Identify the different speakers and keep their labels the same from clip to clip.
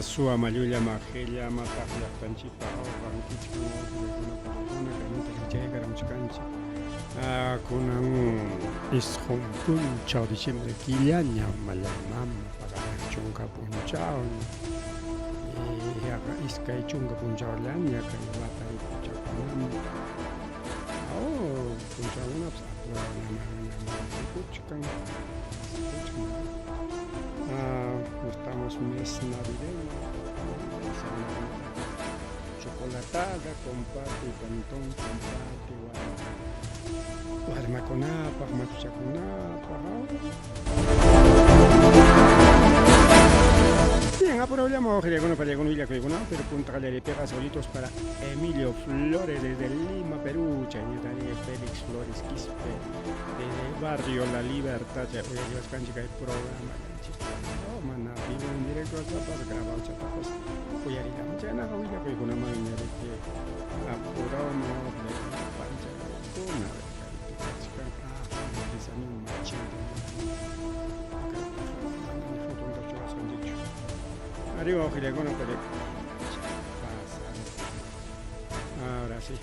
Speaker 1: Suwa mallulla maqilla mataq llaqtanchikpa awqankichkan wawqillakuna panikuna kaymanta riqchaykaramchkanchik. Kunan isqun punchaw diciembre killaña mallaymama paqariq chunka punchawña yaqa 20 punchawllaña kay wata ripuchakunanpaq. Oh, punchawkunapas apurayllamanñam tukuchkan, pasakuchkan. Estamos mes navideño, chocolatada, comparte, panetón, comparte, warmakunapaq, machuchakunapaq. Bien, apurayllaman wawqillakuna, pallakuna, willakuykuna, pero punta qallariypiqa saluditos para Emilio Flores desde Lima, Perú, chaynatari Félix Flores Quispe desde Barrio La Libertad, chay uyariwasqanchik kay programa oh, mana vivo en directo tapas grabado chatapas uyarillama chaynaqa willakuykunamanña riki apurawman wawqillakuna panchaykuna kaypi kachkan ah deslizamiento machete mana fotonta churasqanchikchu ari wawqillakuna pasan ahora sí.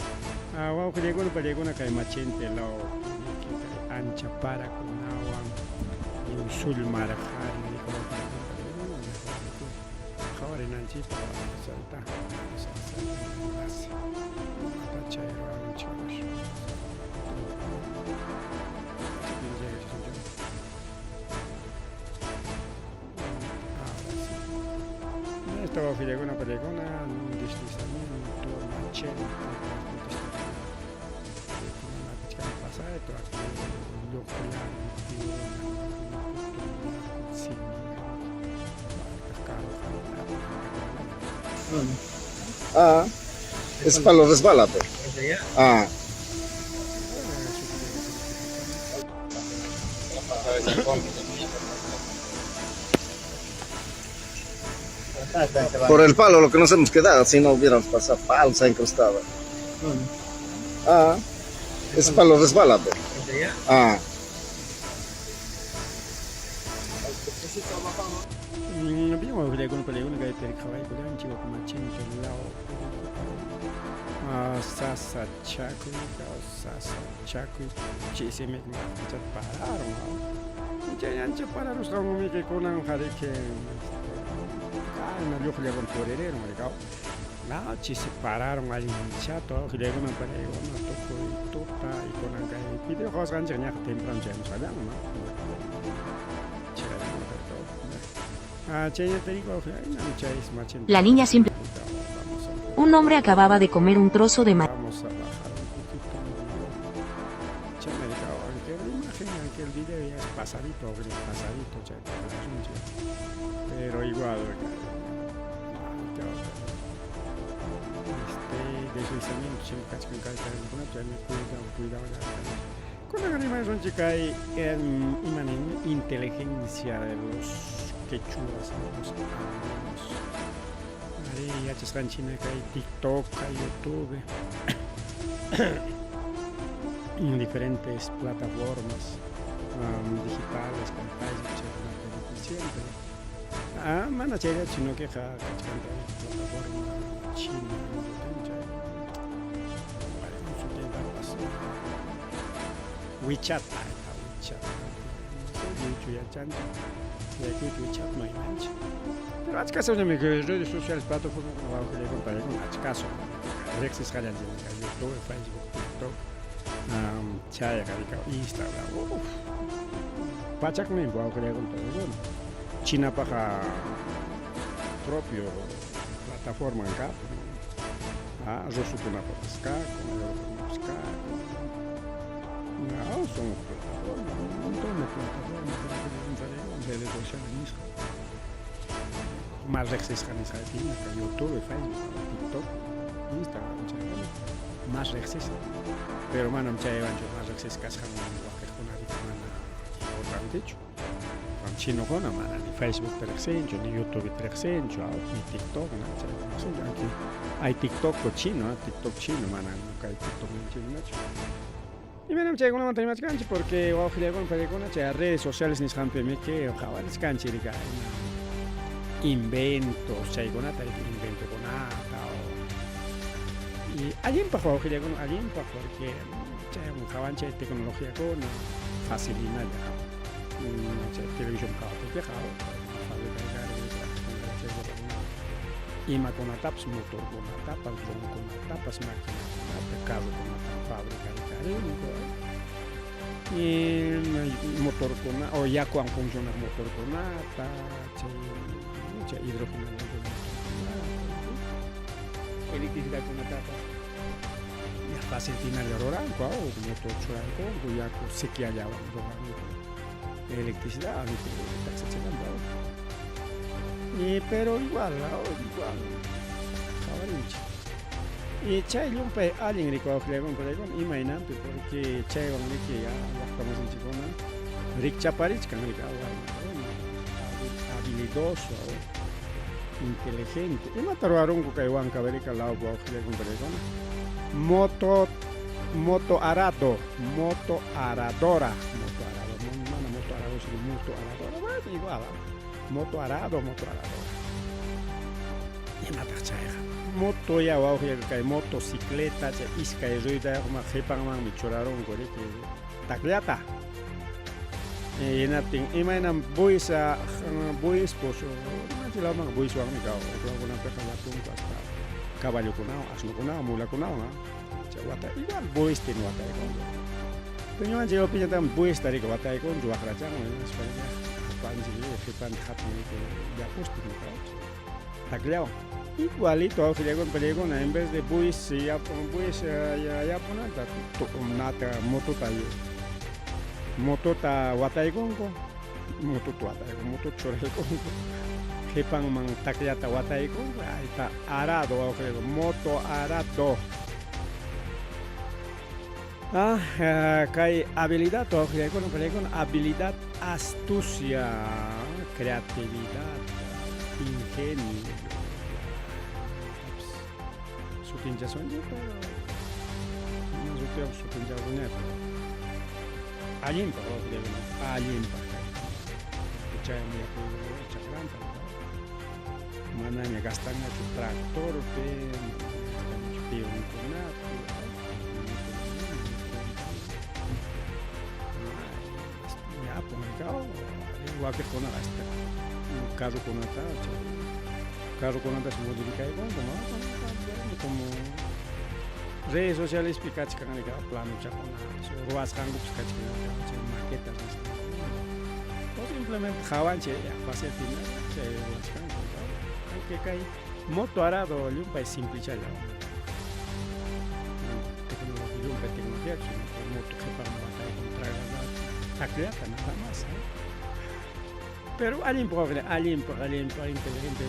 Speaker 1: Wawqillakuna pallakuna kay machente law kay ancha parakunawan sullmarqari qhawarinanchikpaq chayta enlace chay ruwanchik. Ahora sí. Esta wawqillakuna pallakuna deslizamiento machete pasayto
Speaker 2: Ah, ese palo resbala, pues. Ah. Por el palo lo que nos hemos quedado, si no hubiéramos pasado, palo se ha incrustado. Ah, ese palo resbala, pues. Ah.
Speaker 1: Bien, wawqillakuna pallakuna kay pirqawaykullanchik wak machente law sasa chakuy sasa chakuy chisimi maqtachat pararon chay ancha pararusqanmi kunan qariki kayna lluqllakuna puririrun rikaw no chisi pararon allinchato wawqillakuna pallakuna tukuy tuta y kunan kay video qhawasqanchik ñaqa temprano chayamusqallanman
Speaker 3: La niña simple. Un hombre acababa de comer un trozo de maíz.
Speaker 1: Vamos a bajar un poquito el video. Aunque la imagen, aunque el video ya es pasadito, pasadito, pero igual, este deslizamiento siempre kachkan chaymi cuidado, cuidado. Kunan rimasunchik kay imanin inteligencia de los quechuas, de los andinos. Ari yachasqanchik kay TikTok, kay YouTube, en diferentes plataformas digitales, kay Facebook, chaykunapi siempre. Ah, mana chayllachu, sino que kachkan plataforma china, chay sutintapas WeChat, WeChat. Lliwchu yachanchik, yaykuyta WeChat maymanchik. Pero achkasoñami redes sociales plataformakuna wawqillakuna pallakuna achkaso riqsisqallanchik YouTube, Facebook, TikTok, chayqa rikaw Instagram, uf, pachakninpi wawqillakuna pallakuna. Chinapaqa propio plataforma kapun, rusukunapapas kakun, europakunapas kakun. No, son plataformas, un montón de plataformas redes sociales nisqa. Más riqsisqa nisqaykina kay YouTube, Facebook, TikTok, Instagram, chaykuna más riqsisqa. Pero manam chaywanchu más riqsisqa kasqan wakiqkunarika mana importantechu. Chinokuna mana ni Facebook riqsinchu, ni YouTube riqsinchu, ni TikTok, na chaykuna riqsinchu. Aunque hay TikTok chino, TikTok chino, mana kay TikTok chinochu. Y manam chaykunamanta rimachkanchik porque wawqillakuna pallakuna chay redes sociales nisqanpimi qhawarichkanchik rika. Inventos chaykunata inventokunata o y allinpaq wawqillakuna allinpaq porque chaywan qhawanchay tecnologiakuna facilinalla chay televisión qhawaptikiqa imakunatapas motorkunatapas dronkunatapas maquinakunata carrokunata fabricarinku y motorkuna o yakuwan funcionaq motorkunata chay chay hidrógeno electricidadkunatapas ya fácil tinalla ruranku motor churanku yaku sequiallawan ruranku electricidad taksachinanpa y pero igual igual qhawarinchik y chay llumpay allin rikuwaqllaykun imaynanpi porque chaywan riki llaqtamasinchikkuna rikchaparichkan riki warmakuna habilidoso inteligente imata ruwarunku kay Huancavelica lawpi wawqillaykuna moto moto arado moto aradora moto arado mana moto arado sino moto aradora bueno igual moto arado moto aradora imataq chayqa moto ya wawqi kay motocicleta chay iskay ruedayuqma qhipanmanmi churarunku riki takllata hinaptin imaynam buis buis pus ñuqanchik lawmanqa buiswanmi huk lawkunapiqa yapunku hasta caballokunawan asnokunawan mulakunawan chay wata igual buistin wataykunku pero ñuqanchik lawpiñataqmi buista riki wataykunchik waqrachanwan hinaspa apanchik qhipanta hatun riki yapustin takllawan igualito wawqillaykuna pariykuna en vez de buis buis yapunanta nata motota motota wataykunku motota wataykunku motota churaykunku qhipanman takllata wataykunku ahí arado wawqillaykuna moto arado kay habilidad wawqillaykuna pariykuna habilidad astucia creatividad ingenio sutinchasunchik pero mana sutiyuq sutincharuñachu allinpaq wawqillaykuna allinpaq chaymi chakranta manaña gastanñachu tractorpi manaña gastanñachu peonkunapi yapun wakiqkunaqa hasta carrokunata chay carrokunatas modificaykunku como redes socialespi kachkan planochakunapas ruwasqankupas kachkan chay maquetas nisqankuna o simplemente qhawanchik fácil chay ruwachkanku aunque kay moto arado llumpay simplichalla tecnología llumpay tecnología moto qhipanman wataykun takllata nada más pero allinpaq allinpaq allinpaq inteligente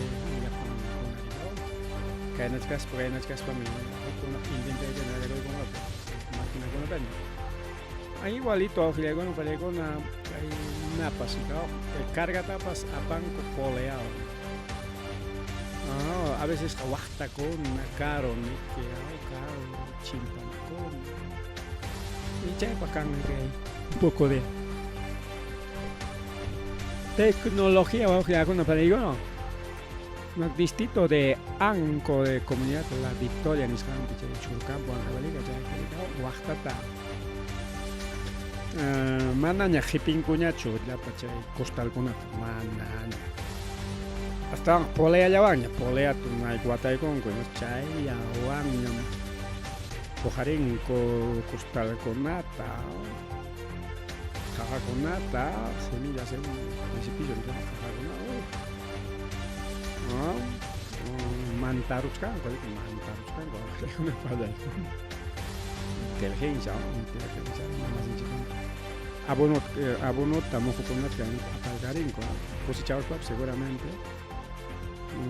Speaker 1: kaynachkaspa kaynachkaspami hukkuna inventayta qallariykunqaku maquinakunataña igualito wawqillaykuna pariykuna kay napas cargatapas apanku poleawan a veces waqtakuna caro niki caro chimpanakuna y chaypaq kan kay un poco de tecnología wawqillaykuna pariykuna distrito de Anco de comunidad La Victoria nisqanpi chay Churcampo Huancavelica chay waqtata manaña qhipinkuñachu llapa chay costalkunata manaña astawan poleallawanña poleata wataykunku chayllawanñam huqarinku costalkunata qaqakunata semillas en precipicio qaqakuna mantaruchkanku mantaruchkanku inteligencia inteligencia abono abonota muhukunata apalkarinku cosecharuspapas seguramente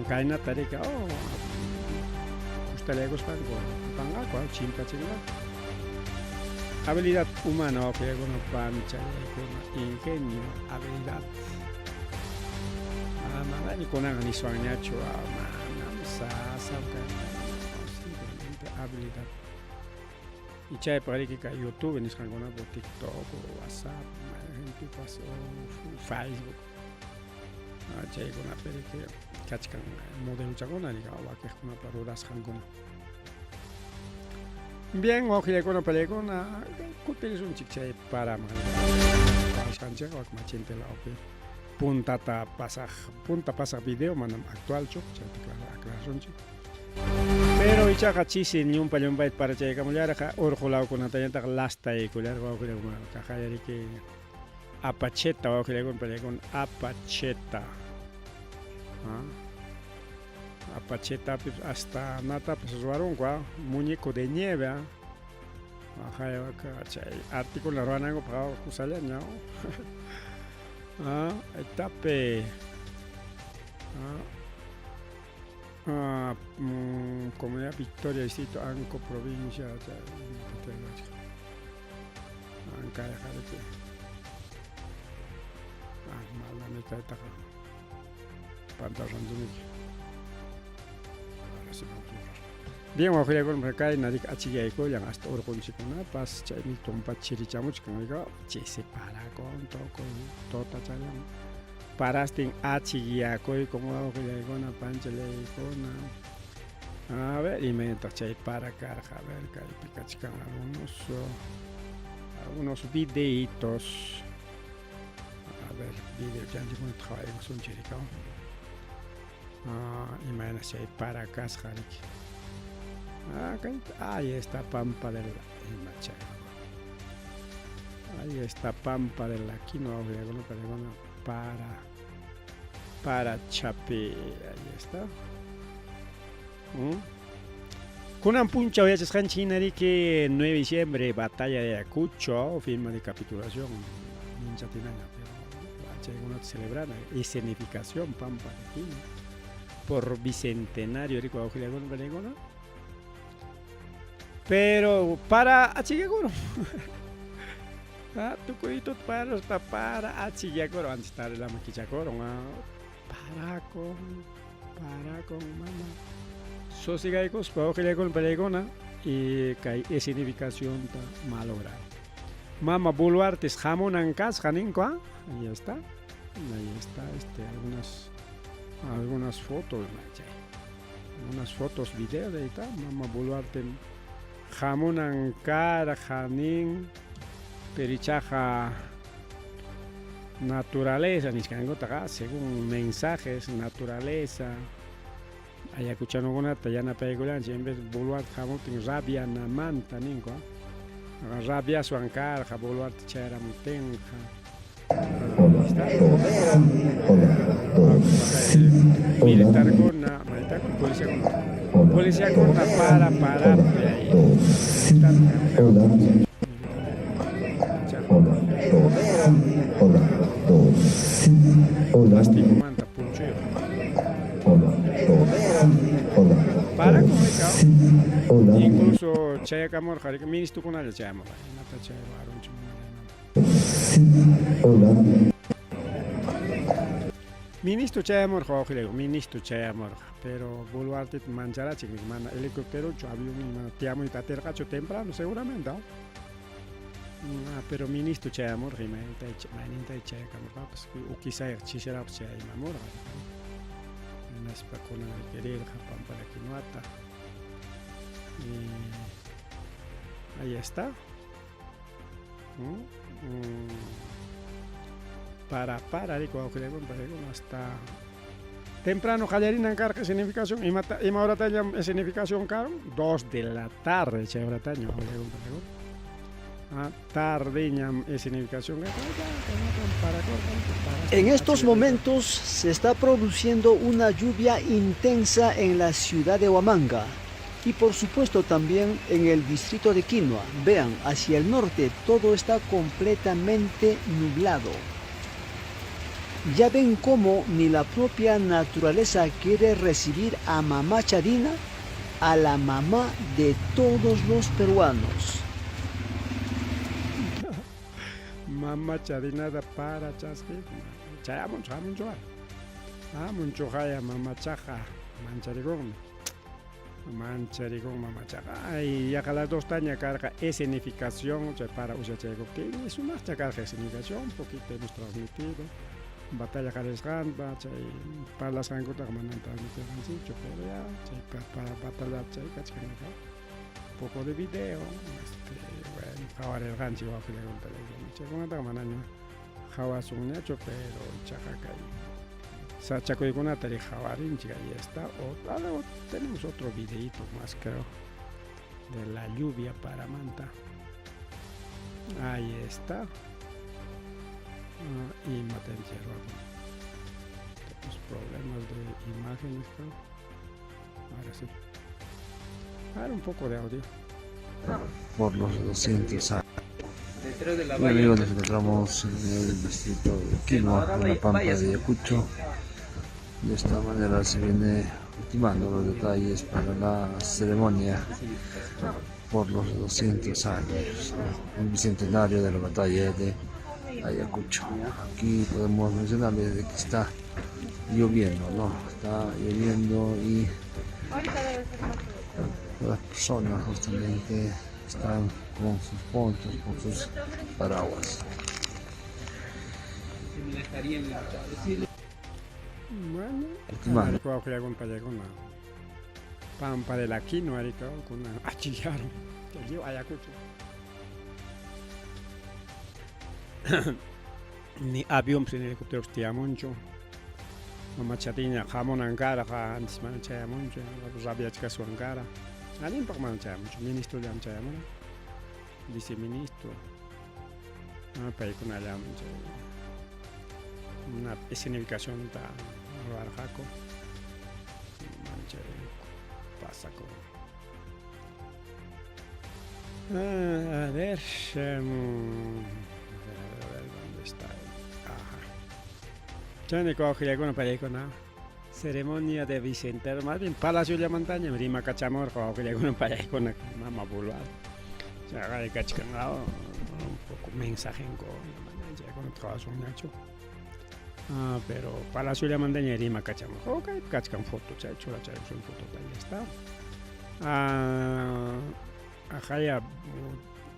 Speaker 1: kaynata riki oh kustallaykuspanku apanqaku chimpachinqaku habilidad humana wawqillaykuna panichallaykuna ingenio habilidad manaña kunanqa niswanñachu manam sasam simplemente habilidad y chaypaq riki kay YouTube nisqankunapi TikTok o WhatsApp mayqinpipas o Facebook. Chaykunapi riki kachkan modelochakuna riki wakiqkunapa rurasqankuna. Bien, wawqillaykuna pallaykuna, kutirisunchik chay paraman. Qawasqanchik wak Machinte lawpi puntata pasaq, punta pasaq video manam actualchu, chayta aclarasunchik. Pero ichaqa chisi ñumpa llumpayta parachaykamullarqa, urqu lawkunatañataq lastaykullarqa wawqillaykuna kaqayariki Apacheta wawqillaykuna pallaykuna Apacheta. ¿Ah? Apachetapi hasta natapas ruwarunku, ¿ah? Muñeco de nieve, ¿ah? Ajá, chay artículo ruwanankupaq kusallaña. Ah, etape. Ah, ah, comunidad Victoria, distrito Anco, provincia. Ankayqa riki. Ah, malami kaytaqa. Pantarranchimiki. Ahora sí vamos a borrar. Bien, wawqillaykuna, kayna riki achikyaykullan hasta urqunchikkunapas, chaymi tumpa chirichamuchkan riki, chisi parakun tukuy tutachallan parastin achikyakuykun wawqillaykuna, panchallaykuna. A ver, imaynataq chay para karqa? A ver, kaypi kachkan algunos algunos videitos. A ver, video chanchikunata qhawaykusunchik riki. Ah, imayna chay para kasqa riki. Ah, kay, ahí está Pampa del ima chay. Ahí está Pampa del Aquino, para para Chapi, ahí está. Kunan punchaw yachasqanchik hina riki 9 de diciembre, batalla de Ayacucho, firma de capitulación, minchatinalla, pero chaykunata celebrana, escenificación Pampa de Quino, por bicentenario riki wawqillakuna panaykuna. Pero para achikakuru. Ah, tukuy tuta parasta para achikakuru, antes tarde lama kichakurun, ah, parakun, parakun mana sosigaykuspa wawqillaykuna panaykuna y kay escenificacionta malograron. Mama Boluartes hamunan kasqa ninku, ah, ahí está, ahí está, este, algunas, algunas fotos, chay, algunas fotos, videos, ahí está, Mama Boluarte hamunan karqa nin, pero ichaqa naturaleza nisqankutaqa, según mensajes, naturaleza, ayacuchanukunata yanapaykullanchik, en vez de Boluarte hamuptin rabianamanta ninku, ah, rabiaswan karqa Boluarte chayaramutinqa.
Speaker 4: Hola, hola, dos.
Speaker 1: Militarkuna, militarkuna, policiakuna,
Speaker 4: Hola,
Speaker 1: policiakuna para parapi ahí.
Speaker 4: dos.
Speaker 1: Militar,
Speaker 4: Hola,
Speaker 1: militar.
Speaker 4: hola, dos. Hola, dos. Hola,
Speaker 1: Plasticomanta punchuyuq.
Speaker 4: hola, dos. Hola,
Speaker 1: Para
Speaker 4: dos. Hola,
Speaker 1: Incluso chayakamurqa, riki, ministrokunalla chayamurqa, imata chay ruwarunchik mana
Speaker 4: hola,
Speaker 1: Ministro chayamurqa, wawqillayku, ministro chayamurqa, pero Boluarte mancharachik mana helicópterochu, avión mana tiyamuyta atirqachu temprano seguramente, ¿no? Ah, pero ministro chayamurqa, imaynata mayninta chayakamurqapas, o quizá chisirapas chayamurqa, hinaspa kunan requerirqa Pampa de Quinuata. Y ahí está. Para, riki, wawqillaykuna, panaykuna, hasta temprano qallarinan karqa escenificación, imata, ima horatañam escenificación karon, 2 de la tarde chay horataña, wawqillaykuna, panaykuna. Ah, tardeñam escenificación.
Speaker 5: En estos momentos se está produciendo una lluvia intensa en la ciudad de Huamanga y por supuesto también en el distrito de Quinua. Vean, hacia el norte todo está completamente nublado. Ya ven cómo ni la propia naturaleza quiere recibir a Mamacha Dina, a la mamá de todos los peruanos.
Speaker 1: Mamacha Dinata para chaski. Chayamunchu, hamunchu. Hamunchu haya mamachaqa mancharikunmi. Mancharikun mamachaqa. Ay, yaqa las 2 taña karqa escenificación, chay para ushachaykuptin, sumaqcha karqa escenificación, un poquito hemos transmitido. Batalla qallarisqanta chay parlasqankutaqa manam transmitirqanchikchu, pero ya chay para batalla chay kachkan acá. Poco de video, este, bueno, qhawarirqanchik wawqillakunata chaykunataqa manaña qhawasunñachu, pero ichaqa kay sachakuykunata ri qhawarinchik, ahí está. O, luego tenemos otro videito más creo de la lluvia paramanta. Ahí está. Ah, y Tenemos problemas de imágenes, creo. Ahora sí. Ahora un poco de audio.
Speaker 6: Por los 200 años. Bien, amigos, nos encontramos en el distrito de Quinua, en la Pampa de Ayacucho. De esta manera se viene ultimando los detalles para la ceremonia por los 200 años, el bicentenario de la batalla de Ayacucho. Aquí podemos mencionarles de que está lloviendo, ¿no? Está lloviendo y las personas justamente están con sus ponchos, con sus paraguas.
Speaker 1: Bueno, Pampa de la Quinoa, con achillaron, Ayacucho. Ni avión ni helicópteros tiyamunchu. Mamachatiña hamunan karqa, antes mana chayamunchu, rabiachkaswan kara. Allinpaq mana chayamunchu, ministro llam chayamuna, viceministro. Paykunallam chay una escenificación ta ruwarqaku. Manchay pasakun. A ver, a ver, a ver, a ver, ¿dónde está? Ajá. Chaymi wawqillakuna paykuna ceremonia de bicentenario, más bien Palacio de la Montaña, rimakachamurqa wawqillakuna paykuna mama Boluarte. Chayqa kachkan un poco mensajenku chaykuna qhawasunñachu. Ah, pero Palacio de la Montaña rimakachamurqa. Ok, kachkan foto, chay churachaykusun fotota, ya está. Ah, Ajaya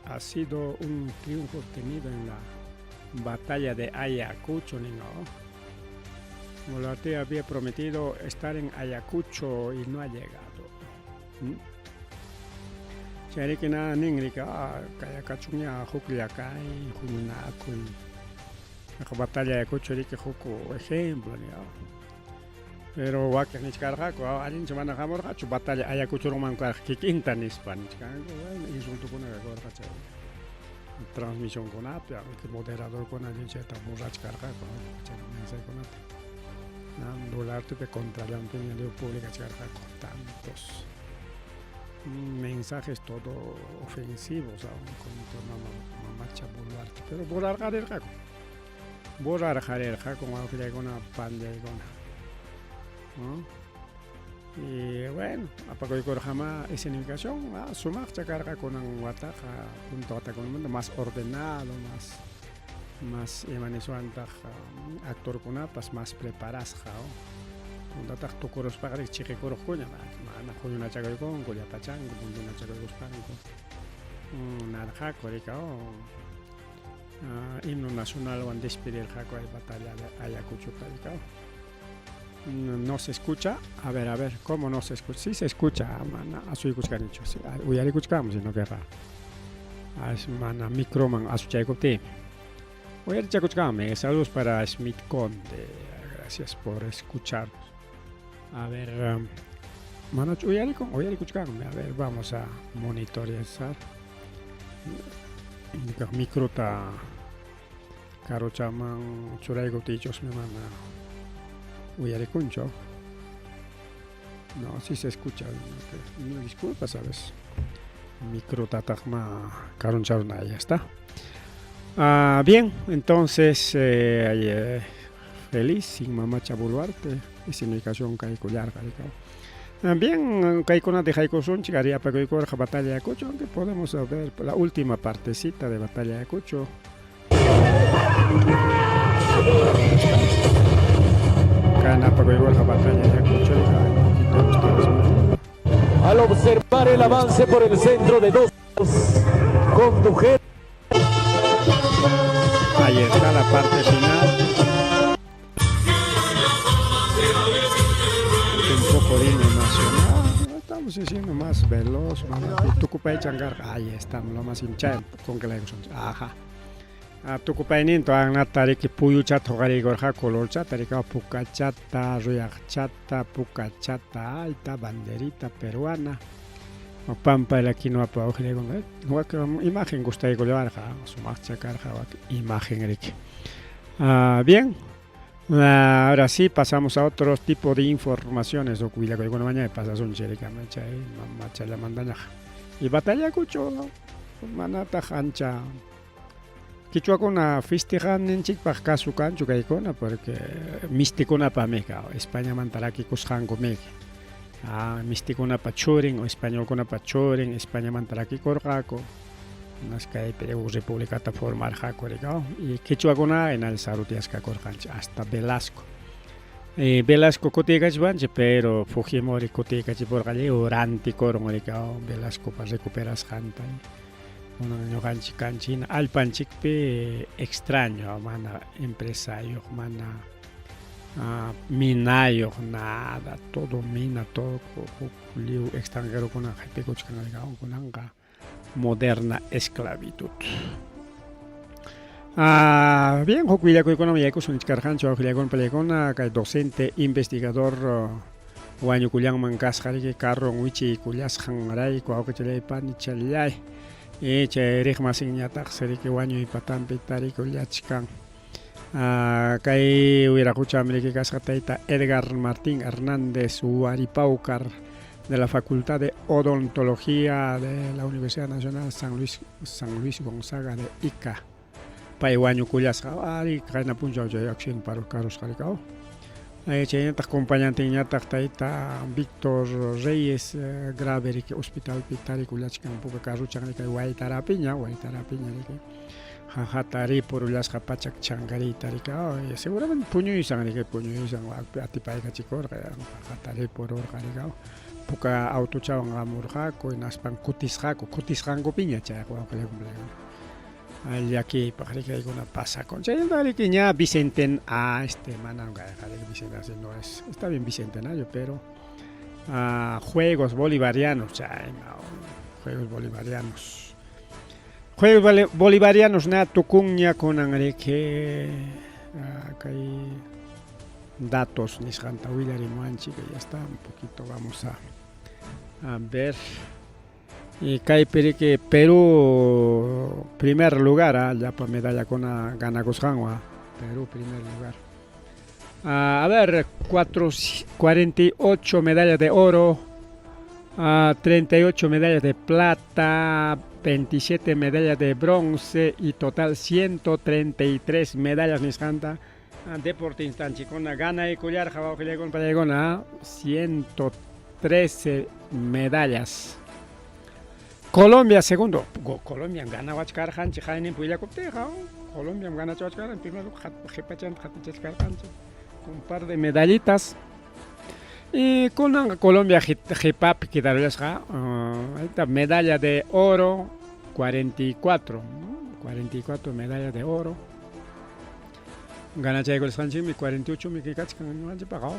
Speaker 1: ha sido un triunfo obtenido en la batalla de Ayacucho, ¿no? Boluarte había prometido estar en Ayacucho y no ha llegado. Chayrikina ninrika kayakachuña hukllakay huñunakuy batalla de Ayacucho riki huk ejemplo, ¿no? Pero wakin nichkarqaku allinchu mana hamurqachu batalla Ayacuchurman karqa kikinta nispa nichkanku, bueno, insultukuna karqa chay transmisionkunapi, moderadorkuna allin chayta burrachkarqaku chay mensajekunata. Boluartepa contrallampiña lliw publicachkarqaku tantos mensajes todo ofensivos aún contra mamacha Boluarte, pero borrarqarirqaku. Borrarqarirqaku wawqillaykuna panllaykuna. ¿No? Y bueno, apakuykurqama escenificación, sumaqcha karqa kunan wataqa punta watakunamanta más ordenado, más imaniswantaq actorkunapas más preparasqa, puntataq tukuruspaqa chiqikuruqkuña, mana huñunachakuykunku, llapachanku, puntunachakuykuspanku. Narqaku rika, himno nacionalwan despedirqaku ay batalla de Ayacucho rika. No se escucha, a ver, ¿cómo no se escucha? Sí se escucha, mana asuykuchkanichu, sí, uyarikuchkamos, sino que mana microman asuchaykuptiymi. Uyarichakuchkanmi. Saludos para Smith Conde, gracias por escucharnos. A ver, manachu uyarikun, uyarikuchkanmi. A ver, vamos a monitorizar. Microta karuchaman churaykuptiychusmi mana uyarikunchu. No, sí se escucha, no, disculpa, sabes. Microtataqma karuncharuna, ahí está. Ah, bien, entonces feliz sin mamacha Boluarte, escenificación kaykullarqa. Bien, kaykunata haykusunchik ari apakuykurqa batalla de Ayacucho, aunque podemos ver la última partecita de batalla de Ayacucho. Kana apakuykurqa batalla de Ayacucho, un poquito hemos transmitido.
Speaker 7: Al observar el avance por el centro de dos condujeron.
Speaker 1: Ahí está la parte final. por himno nacional. Estamos diciendo más veloz, más rápido. Tukupaychan karqa, ahí estamos, lo más chay Ajá. Tukupayninta anata riki puyuchata huqariykurqa colorchata riki pukachata, ruyaqchata, pukachata, alta, banderita peruana. Pampa de la quinoa pa imagen gustaykullawarqa, sumaqcha karqa imagen riki. Bien, ahora sí pasamos a otro tipo de informaciones. Mañana pasasunchik chay mamachallamantañaqa. Y batallakuchu manataq ancha Quichuakuna festejaninchikpaq kasu kanchu kaykuna porque mistikunapami ka Españamanta rakikusqanku miki. Mistikunapa churin o españolkunapa churin Españamanta rakikurqaku. Kay Perú Repúblicata formarqaku rikaw y quichuakuna en el sarutiasqakurqanchik hasta Velasco. Velasco kutiykachiwanchik pero Fujimori kutiykachipurqa lliw rantikurun rikaw Velascopa recuperasqanta. Kunan ñuqanchik kanchik hina allpanchikpi extraño, mana empresayuq, mana minayuq, nada, todo mina, todo huk lliw extranjerokuna qhipikuchkan kunanqa moderna esclavitud. Bien, huk willakuykunaman yaykusun nichkarqanchik wawqillaykuna panillaykuna kay docente investigador wañukullanman kasqa riki carron wichiykullasqanrayku wawqichallay panichallay y chay riqmasinñataqsi riki wañuy patanpi tarikullachkan. Kay wiraqucham riki kasqa tayta Edgar Martín Hernández Huaripaucar de la Facultad de Odontología de la Universidad Nacional San Luis, San Luis Gonzaga de Ica. Pay wañukullasqa ari qayna punchaw chay accidente karusqa rikaw. Chaynataq compañantinñataq tayta Víctor Reyes grave riki hospitalpi tarikullachkan puka carruchan riki waytarapiña waytarapiña riki jajata ripurullasqa pachak chankariyta riki seguramente puñuysan riki puñuysan atipaykachikurqa jajata ripururqa rikaw puka autochawan hamurqaku hinaspan kutisqaku kutisqankupiña chayqa wawqillaykuna llakiypaq riki kaykuna pasakun chaymanta riki ña Vicenten manam kayqa riki Bicentenario no es, está bien Bicentenario, pero Juegos Bolivarianos, chayma Juegos Bolivarianos. Juegos Bolivarianos na tukunña kunan riki kay datos nisqanta willarimuwanchik, ya está, un poquito vamos a ver. Y kaypi riki Perú primer lugar, llapa medallakuna ganakusqanwan, Perú primer lugar. A ver, 48 medallas de oro, 38 medallas de plata, 27 medallas de bronce y total 133 medallas nisqanta. Deportistanchikkuna ganaykullarqa wawqillaykuna panillaykuna 113 medallas. Colombia segundo. Colombia ganawachkarqanchik qayninpi willakuptinqa Colombia ganachawachkarqa primero qhipachanta qatichachkarqanchik con un par de medallitas. Y kunanqa Colombia qhipapi quedarullasqa ahí medalla de oro 44, 44 medallas de oro. Ganachaykulasqanchikmi 48 mi kachkan ñuqanchikpaqa.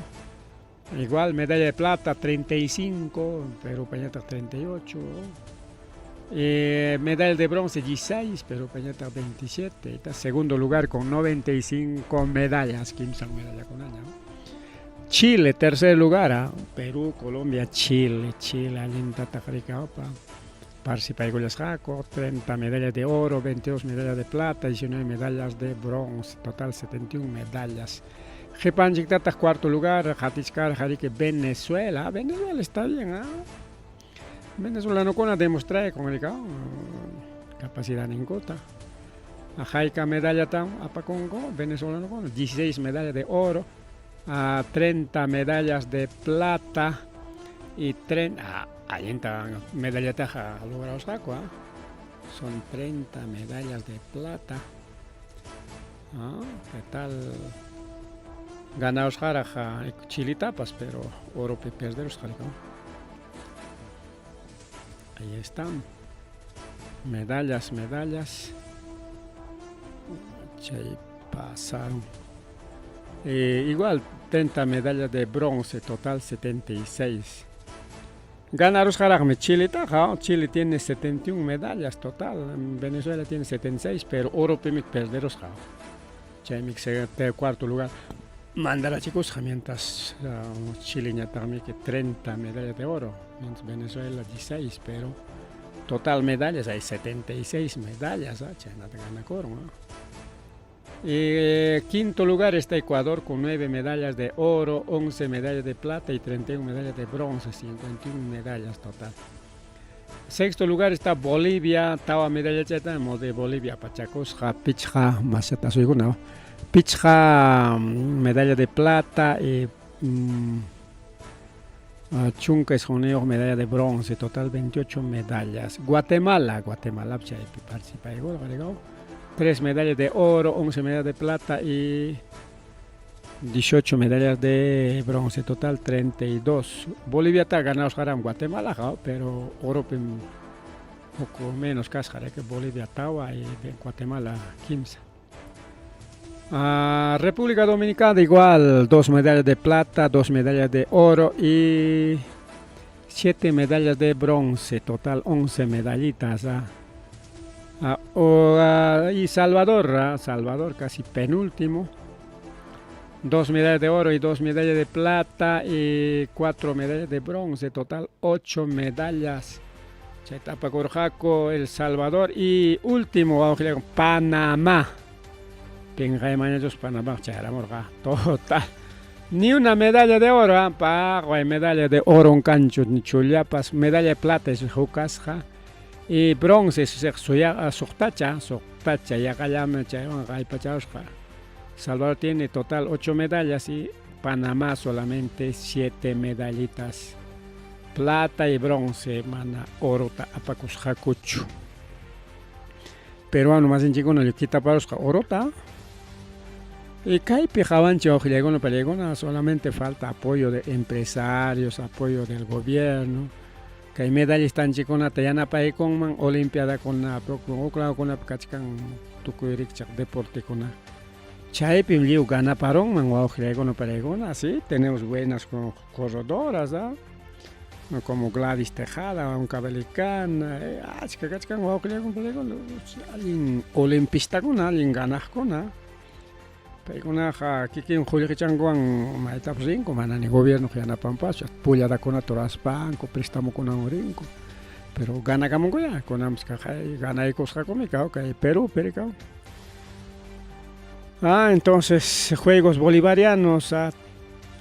Speaker 1: Igual medalla de plata 35, Perú pañataq 38. Medalla de bronce 16, Perú pañataq 27. Está segundo lugar con 95 medallas, 15 medallas con año. Chile, tercer lugar, Perú, Colombia, Chile, Chile, allintataq rikawpa. Participaykullasqaku, 30 medallas de oro, 22 medallas de plata, 19 medallas de bronce, total 71 medallas. Qhipanchiktataq cuarto lugar, qatichkarqa riki Venezuela, Venezuela está bien, Venezuelanokuna demostray con capacidad ninkuta. Hayka medallata apakunku venezolanokuna, 16 medallas de oro, 30 medallas de plata y 30, allinta medallataqa lograsqaku, son 30 medallas de plata. ¿Qué tal? Ganawasqaraq Chilitapas, pero oropi perderusqa. Ahí están. Medallas, medallas. Chay pasaron. Igual 30 medallas de bronce, total 76. Ganarusqaraqmi Chiletaqa, Chile tiene 71 medallas total, Venezuela tiene 76, pero oropimi perderusqa. Chaymi cuarto lugar mandarachikusqa, mientras Chileñataqmi 30 medallas de oro, mientras Venezuela 16, pero total medallas hay 76 medallas, chaynata ganakurun. Y quinto lugar está Ecuador con 9 medallas de oro, 11 medallas de plata y 31 medallas de bronce, 51 medallas total. Sexto lugar está Bolivia, tawa medalla chayta de Bolivia, pachacosqa, pichqa, masata suykuna, pichqa medalla de plata y chunka isqunniyuq medalla de bronce, total 28 medallas. Guatemala, Guatemala chaypi participaykurqa, 3 medallas de oro, 11 medallas de plata y 18 medallas de bronce, total 32. Bolivia está ganado Guatemala, pero oro poco menos kasqa que Bolivia tawa y Guatemala 15. República Dominicana igual, 2 medallas de plata, 2 medallas de oro y 7 medallas de bronce, total 11 medallitas. Y Salvador, Salvador casi penúltimo, 2 medallas de oro y 2 medallas de plata y 4 medallas de bronce, total 8 medallas. Chayta apakurqaku, El Salvador y último, Panamá. Panamá, total. Ni una medalla de oro, pa, medalla de oro un cancho, ni chullapas, medalla de plata es huk kasqa y bronce suqtacha, suqtacha, yaqallami chaywan kallpachasqa. Salvador tiene total 8 medallas y Panamá solamente 7 medallitas. Plata y bronce, mana orota apakusqakuchu. Peruano masinchikkuna quitaparusqa orota. Y kaypi qawanchik wawqillaykuna panillaykuna, solamente falta apoyo de empresarios, apoyo del gobierno. Kay medallistanchikkunata yanapaykunman olimpiadakuna huk lawkunapi kachkan tukuy rikchaq deportekuna. Chaypim lliw ganaparunman wawqillaykuna panillaykuna, sí, tenemos buenas corredoras, ¿ah? Como Gladys Tejada, Huancavelicana, achka kachkan wawqillaykuna panillaykuna, allin olimpistakuna, allin ganaqkuna. Paykunaqa kikin qullqichankuwan maytapas rinku, mana ni gobierno yanapanpaschu, pulladakunata ruraspanku, prestamukunawan rinku. Pero ganakamunkuya, kunanpas ganaykusqakumi kay Perú, Pericao. Entonces, Juegos Bolivarianos,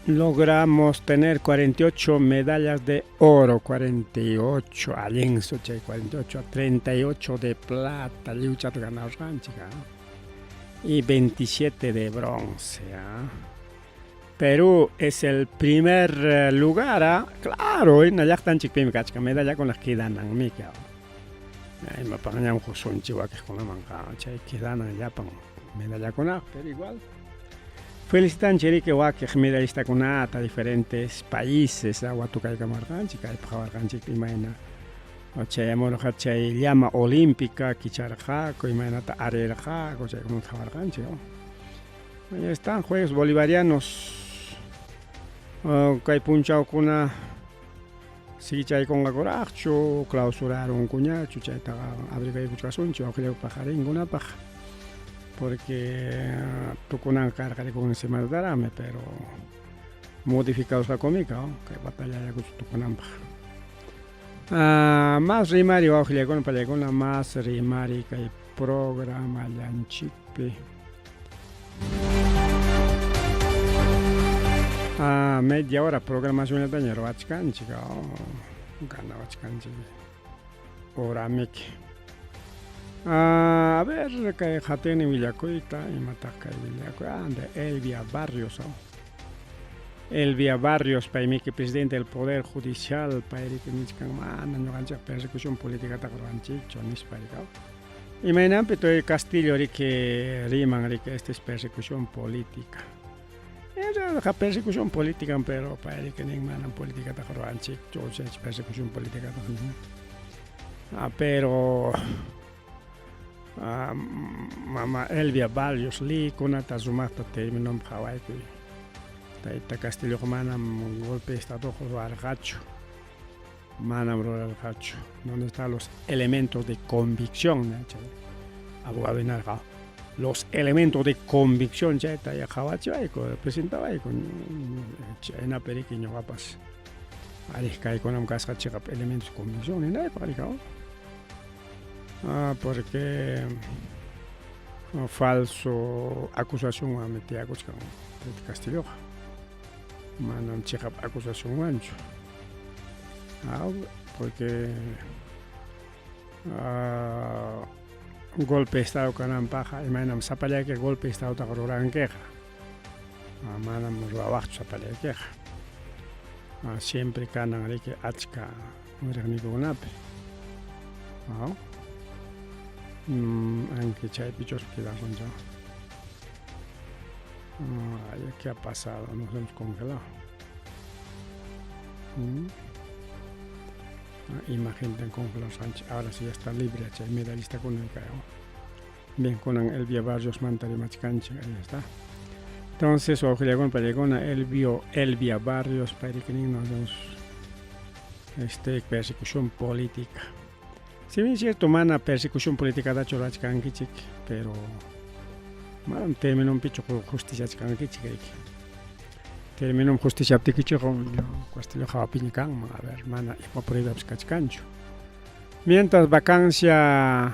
Speaker 1: logramos tener 48 medallas de oro, 48, allinsu chay 48, 38 de plata, lliwchata ganarqanchik, y 27 de bronce. Perú es el primer lugar, claro, hina llaqtanchikpimi kachkan medallakuna quedananmi. Imapaqñam husunchik wakiqkunamanqa chay quedanan llapan medallakuna, pero igual. Felicitanchik wakiq medallistakunata diferentes países watukaykamarqanchik, kaypi qhawarqanchik imayna chayamurqa chay llama olímpica kicharqaku, imaynata arirqaku, chaykunata qhawarqanchik. Ahí están Juegos Bolivarianos. Kay punchawkuna sichaykunqakuraqchu, clausurarunkuñachu, chaytaqa averiguaykuchkasunchik wawqillayku paqarinkunapaq, porque tukunan karqa semanataraqmi, pero modificadosqakumi kay batalla Ayacucho tukunanpaq. Más rimari wawqillaykuna panillaykuna, más rimari kay programallanchikpi. Media hora programacionllataña ruwachkanchik, ganawachkanchik horamiki. A ver, kay qatini willakuyta, imataq kay willakuy, de Elvia Barrios. Elvia Barrios, paymiki presidente del Poder Judicial, payriki nichkan mana ñuqanchik persecución políticataqa ruwanchikchu nispa. Imaynanpi Castillo riki riman riki esta es persecución política. En realidad persecución política, pero payriki nin manam políticataqa ruwanchikchu, persecución política. Pero mama Elvia Barrios likunata sumaqta terminonpaq qhawaykuy. Tayta Castilloqa manam golpe de estadoqa ruwarqachu. Manam rurarqachu. ¿Dónde están los elementos de convicción? Chay abogado hinarqa. Los elementos de convicción chayta ya qhawachiwayku, presentawayku. Chaynapi riki ñuqapas ariq kaykunam kasqa chiqap elementos de convicción ninaypaq riki. Ah, porque falso acusacionwanmi tiyakuchkan Tayta Castilloqa. Manam chiqap acusacionwanchu. Ah, porque ah, golpe de estado kananpaqqa imaynam sapallayki golpe de estadotaqa rurankiqa. Ah, manam ruwawaqchu sapallaykiqa. Ah, siempre kanan riki achka riqniykukunapi. Ah, anki chaypichus quedasunchá. Ah, ¿qué ha pasado? Nos hemos congelado. Ah, imagen tan congelado Sánchez. Ahora sí ya está libre, chay medallista con el cayo. Bien, con Elvia Barrios Manta de Machcancha, ahí está. Entonces, Ojeliagón Pallegona, Elvio, Elvia Barrios, Pairiquenín, nos vemos persecución política. Si bien es cierto, mana persecución política da churachkankichik, pero manam término pichu justiciachkankichik riki. Término justiciaptikichik Castillo hawapiña kanman, a ver, mana ima pruebas kachkanchu. Mientras vacancia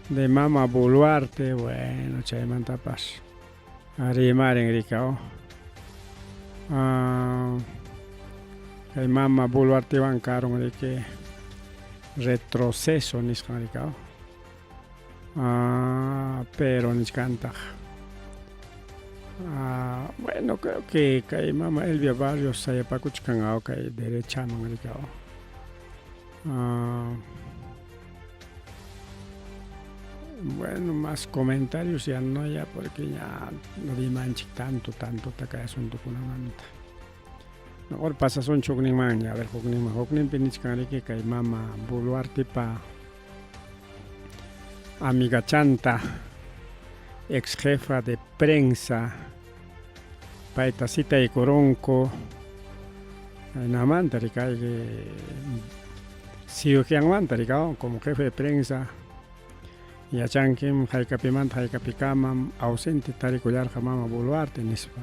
Speaker 1: de Mama Boluarte, bueno, chaymantapas rimarin rikao. Ah, kay Mama Boluartewan karun riki retroceso nisqan rikao. Ah, pero nichkantaq. Ah, bueno, creo que kay Mama Elvia Barrios sayapakuchkan kay derechaman rikao. Ah, bueno, más comentarios ya no ya porque ya no rimanchik tanto, tanto kay asuntokunamanta. Mejor pasasun hukninman, a ver, hukninman, hukninpi nichkan riki kay Mama Boluartepa amiga chanta, ex jefa de prensa, payta citaykurunku, namanta rikayki cirugíanmanta rikao como jefe de prensa, yachankim haykapimanta haykapikama ausente tarikullarqa Mama Boluarte nispa.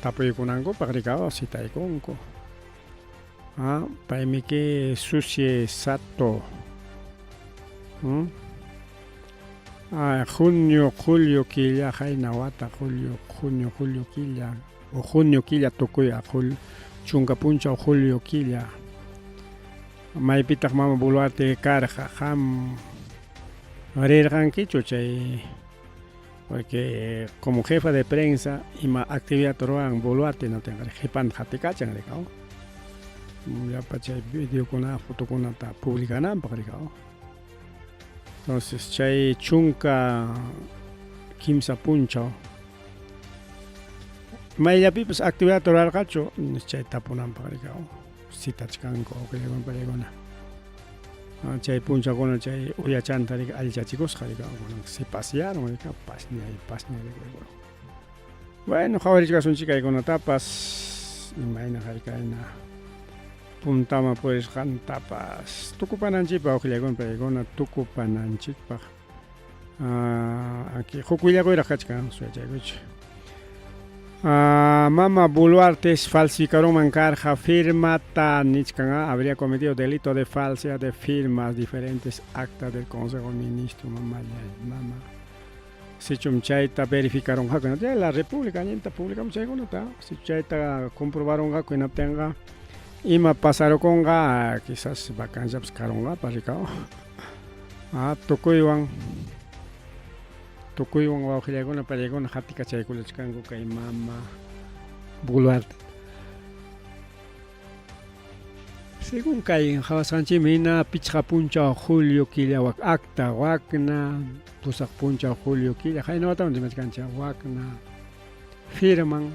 Speaker 1: Tapuykunankupaq rikao citaykunku. Ah, paymiki Susie Sato. Ah, junio, julio killa, hayna wata, julio, junio, julio killa, o junio killa tukuy, julio, chunka punchaw julio killa. Maypitaq Mama Boluarte karqa, qam rirqankichu chay, porque como jefa de prensa ima actividad ruwan Boluarte no tenga qhipanta qatikachan rikao. Llapa chay videokuna, fotokunata publicananpaq rikao. Entonces chay chunka kimsa punchaw mayllapipas actividad rurarqachu chay tapunanpaq rikao. Citachkanku paykuna. Chay punchawkuna chay uyachanta rika allichachikusqa rikao, se pasearon rikao, pasñay, pasñay rikao. Bueno, qhawarichkasunchik kaykunatapas imayna haykayna puntama purisqantapas tukupananchikpaq uqllakuna paykuna tukupananchikpaq. Aquí huk willakuyraq kachkan suyachaykuchik. Mama Boluarte falsificaron karqa firmata nichkan, habría cometido delito de falsedad de firmas diferentes actas del Consejo de Ministros, mamá, mama. Sichum chayta verificaron ya la República allinta publicamos chaykunata, si chayta comprobaron hinaptinqa ima pasarukunqa quizás vacanciapas karunqapas rikao. Ah, tukuywan tukuywan wawqillaykuna paykuna qatikachaykullachkanku kay Mama Boluarte. Según kay qhawasqanchikmi hina pichqa punchaw julio killa wak acta wakna, pusaq punchaw julio killa, hayna wataman rimachkanchik wakna firman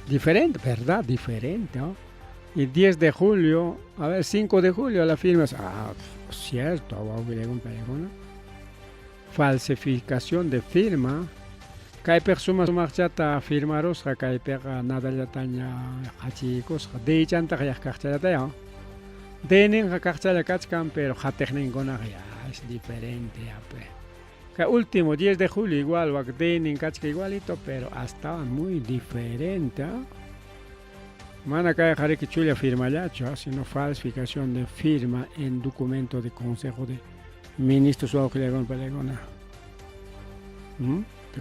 Speaker 1: diferente, ¿verdad? Diferente, ¿no? Y 10 de julio, a ver, 5 de julio la firma, ah, cierto, falsificación de firma. Kaypiqa suma sumaqchata firmarusqa, kaypiqa nadallataña qachiykusqa. Deychantaqa yaq kaqchallataya. Deyninqa kaqchalla kachkan, pero qatiqninkunaqa ya es diferente ya pe. Kay último 10 de julio igual wak deynin kachka igualito, pero astawan muy diferente. ¿Ah? Mana kayqa riki chulla firmallachu, ¿ah? Sino falsificación de firma en documento de Consejo de Ministros wawqillaykuna palaykuna.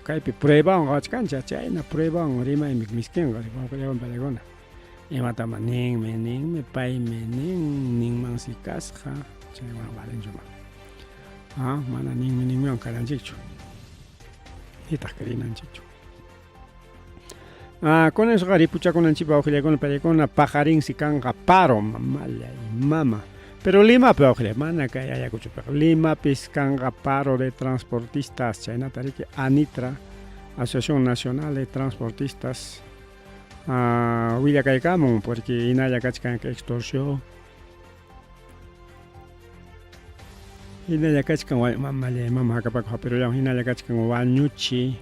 Speaker 1: Kaypi pruebawan qawachkanchik, chayna pruebawan rimaymi miskinqa wawqillaykuna palaykuna. Imatama ninmi, ninmi, paymi nin, ninmansi kasqa, chaywan valenchu mana. Ah, mana ninmi ninmiwan kananchikchu. Nitaq creenanchikchu. Ah, con eso ripuchakunanchikpa wawqillaykuna palaykuna paqarinsi kanqa paro mamallay mama. Pero Limapi wawqillay mana kay Ayacuchopiqa. Limapis kanqa paro de transportistas chaynata riki ANITRA, Asociación Nacional de Transportistas, ah, willakaykamun porque hinalla kachkan extorsión. Hinalla kachkan mamallay mama hakapaku hapirullawan hinalla kachkan wañuchi,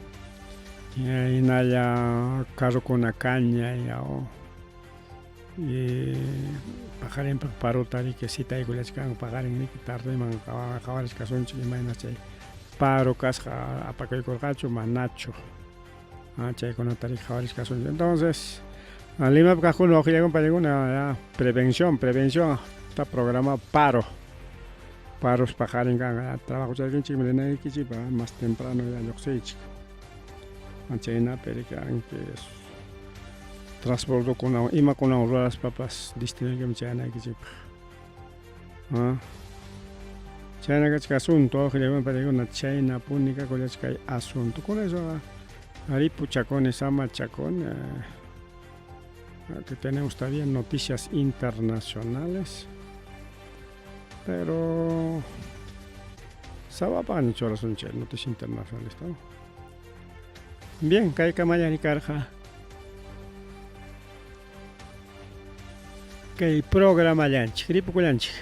Speaker 1: hinalla carrokuna kañay paqarinpaq parota riki citaykullachkanku paqarin riki tardeman qhawarichkasunchik imayna chay paro kasqa apakuykurqachu manachu chaykunata riki qhawarichkasunchik. Entonces Limapi kaqkuna wawqillaykuna paykuna prevención, prevención está programado paro. Paros paqarin kanqa trabajo chaykinchikmi rinaykichikpa más temprano ya lluqsiychik. Chaynapi riki anki transbordokunawan imakunawan ruraspapas distinaykiman chayanaykichikpaq. Chayna kachka asunto wawqillaykuna paykuna chaynapuni kakullachkay asunto. Con eso ripuchakuni samachakuni que tenemos todavía noticias internacionales, pero sawapaqña churasunchik noticias internacionales, ¿no? Bien, kaykamalla rikarqa kay programallanchik, ripukullanchik.